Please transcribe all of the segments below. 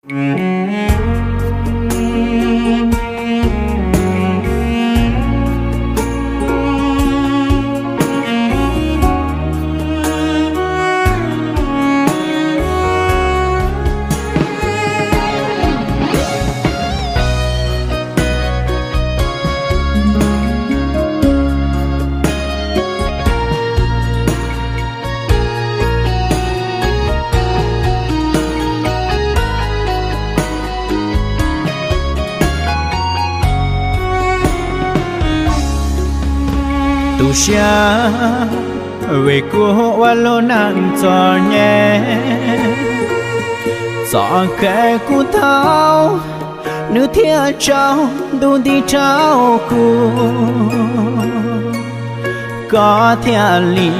Tu siab vim kuv ua lub neej txom nyem, txoj kev kuv thau, nws thiaj tsaus ntuj nti rau kuv. Koj thiaj li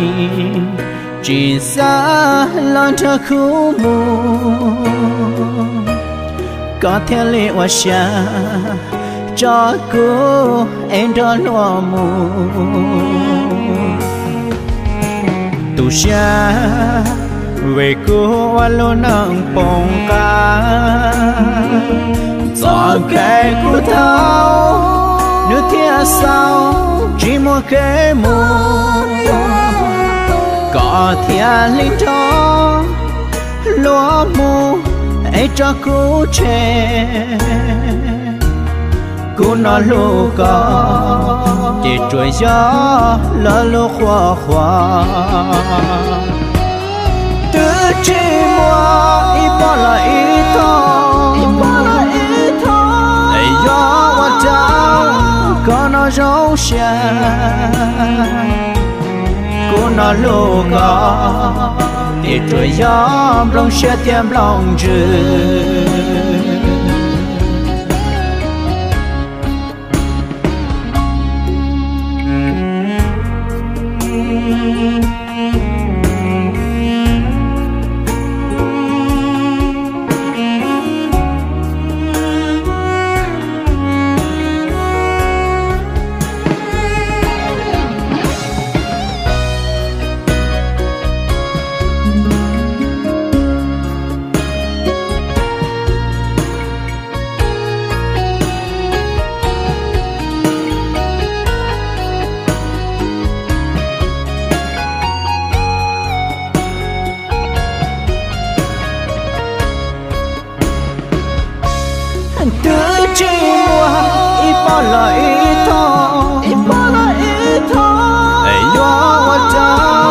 tsis xav los nrog kuv mus, koj thiaj li ua siab tso kuv es nrog luag mus. Tu siab vim kuv ua lub neej poob qab, txoj kev kuv thau, nws thiaj xaus tsis muaj kev mus, koj thiaj li nrog luag mus es tso kuv tseg. Kuv no hlub koj ces tsuas yog lawv lub qhuab qhuas, twb tsis muaj ib pob los ib thooj, es yuav ua rau koj no zoo siab. Kuv no hlub koj ces tsuas yog nplooj siab thiab nplooj ntsws. Twb tsis muaj ib pob los ib thooj, es yuav ua rau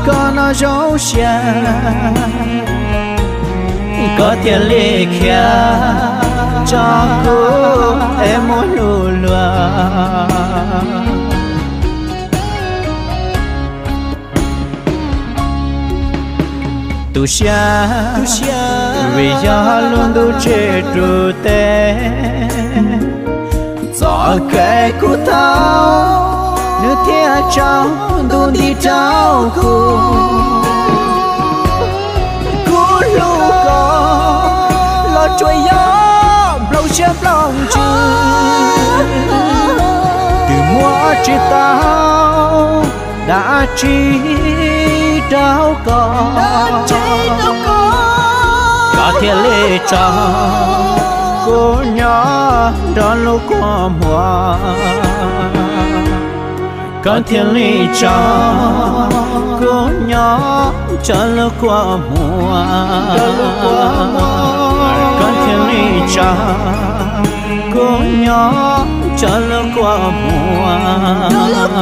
koj no zoo siab. Koj thiaj li khiav tso kuv es mus hlub luag. Tu siab vim yog lub ntuj tsev rus teb, txoj kev kuv thau, nws thiaj tsaus ntuj nti rau kuv. Kuv hlub koj los tsuas yog nplooj siab nplooj ntsws, twb muab tsis tau dab tsi rau koj, koj thiaj li tso kuv nyob nrog lub kua muag. Koj thiaj li tso kuv nyob nrog lub kua muag. Koj thiaj li tso kuv nyob nrog lub kua muag.